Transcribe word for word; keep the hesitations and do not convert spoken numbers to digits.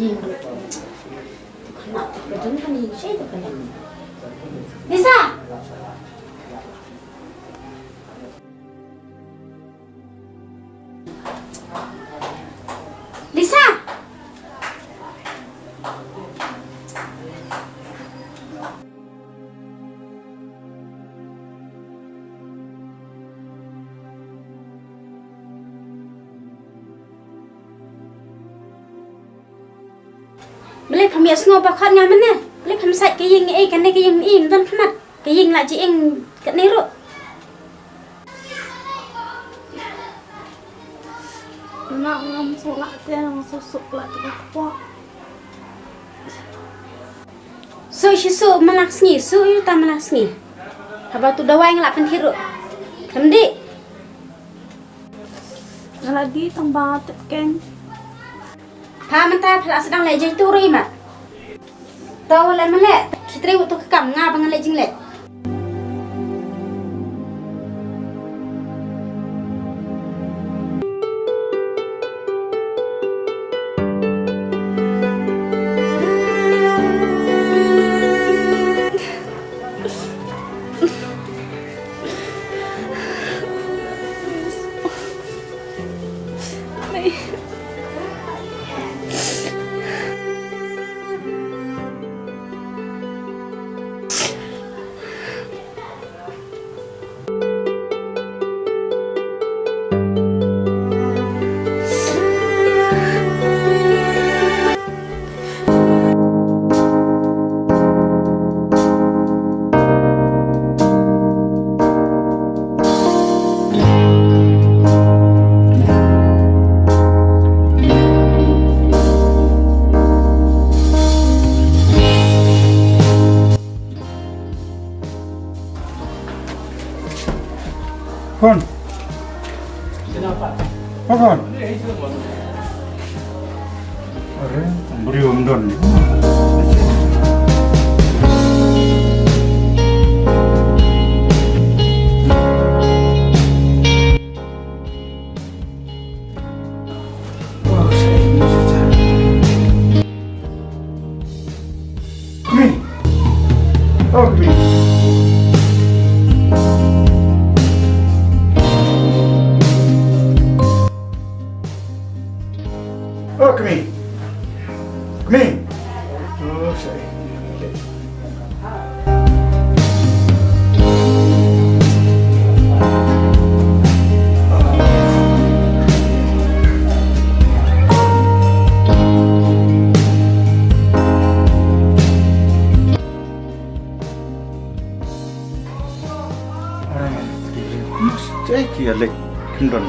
Lisa! Lisa! Balei pham ïa sngew ba khot nga mynne? Balei pham sait ka ïing ei kane ka ïing ei, ym don khmat. Ka ïing la jingim kane ruh. Nga ngam sngewlah te, nga suk suk lah te ka kpoh. Suk shi suk malang sngi, suk ïa uta malang sngi. Haba tu dawai nga la pynthit ruh. Kam dei. Nga la dih tang ba tep keng. Pha mynta pha la sdang leh jaitu ruh i mat. To leh ma leh, ki trei u tu ka kam, nga ba ngan leh jingleh. Khun. Khun. Are, briew ym don. Kmie. Oh, Kmie. Oh, Kmie. Kmie. Oh, sorry. Are, mas cai ki alek kendon.